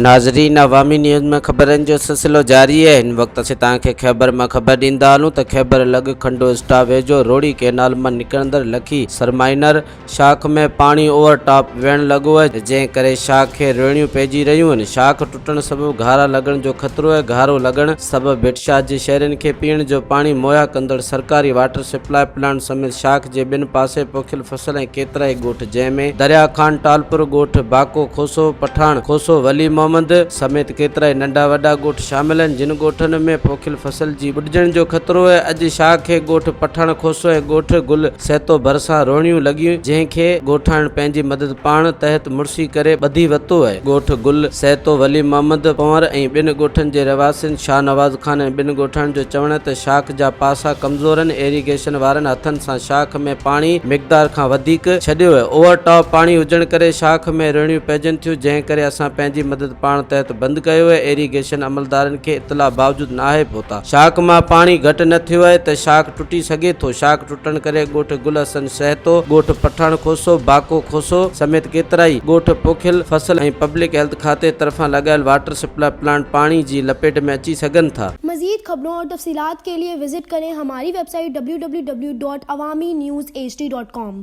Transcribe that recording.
ناظرين عوامي نيوز ۾ خبرن جو سلسلو جاري آهي هن وقت اسين توهان کي خيبر مان خبر ڏيندا هلون ته خيبر لڳ کنڊو اسٽاپ ويجهو روهڙي ڪئنال مان نڪرندڙ لکي سرمائنر شاخ ۾ پاڻي اوور ٽاپ ويهڻ لڳو آهي جنهن ڪري شاخ کي روئڻيون پئجي رهيون آهن شاخ ٽٽڻ سبب گهارا لڳڻ جو خطرو آهي گهارو لڳڻ سبب ڀٽ شاهه جي شهرين کي پيئڻ جو پاڻي مهيا ڪندڙ سرڪاري واٽر سپلاء پلانٽ سميت شاخ جي ٻن پاسي پوکيل فصل ۽ ڪيترائي ڳوٺ جنهن ۾ دريا خان ٽالپر ڳوٺ، باڪو کوسو، پٺاڻ کوسو، ولي محمد سميت ڪيترائي ننڍا وڏا ڳوٺ شامل آهن جن ڳوٺن ۾ پوکيل فصل جي ٻڏجڻ جو خطرو آهي اڄ شاهه کي ڳوٺ پٺاڻ کوسو ۽ ڳوٺ گل سهتو ڀرسان روهڻيون لڳيون جنهن کي ڳوٺاڻن پنهنجي مدد پاڻ تحت مڙسي ڪري ٻڌي وتو آهي ڳوٺ گل سهتو، ولي محمد پنهور ۽ ٻين ڳوٺن جي رهواسين شاهنواز خان ۽ ٻين ڳوٺاڻن جو چوڻ آهي ته شاخ جا پاسا ڪمزور آهن ايريگيشن وارن هٿن سان شاخ ۾ پاڻي مقدار کان وڌيڪ ڇڏيو ويو، اوور ٽاپ پاڻي هجڻ ڪري شاخ ۾ روئڻيون پئجن ٿيون، جنهن ڪري اسان پنهنجي مدد پاڻ تحت بند ڪيو ويو، ايريگيشن عملدارن کي اطلاع باوجود ناهي پهتا، شاخ مان پاڻي گهٽ نه ٿيو آهي ته شاخ ٽٽي سگهي ٿو، شاخ ٽٽڻ ڪري ڳوٺ گل حسن سهتو، ڳوٺ پٺاڻ کوسو، باڪو کوسو سميت ڪيترائي ڳوٺ پوکيل فصل ۽ پبلڪ هيلٿ کاتي طرفان لڳايل واٽر سپلاء پلانٽ پاڻي جي لپيٽ ۾ اچي سگهن ٿا. مزيد خبرون اور تفصيلات کے لئے وزٽ ڪرين ھماري web site www.awamiNewsHD.com.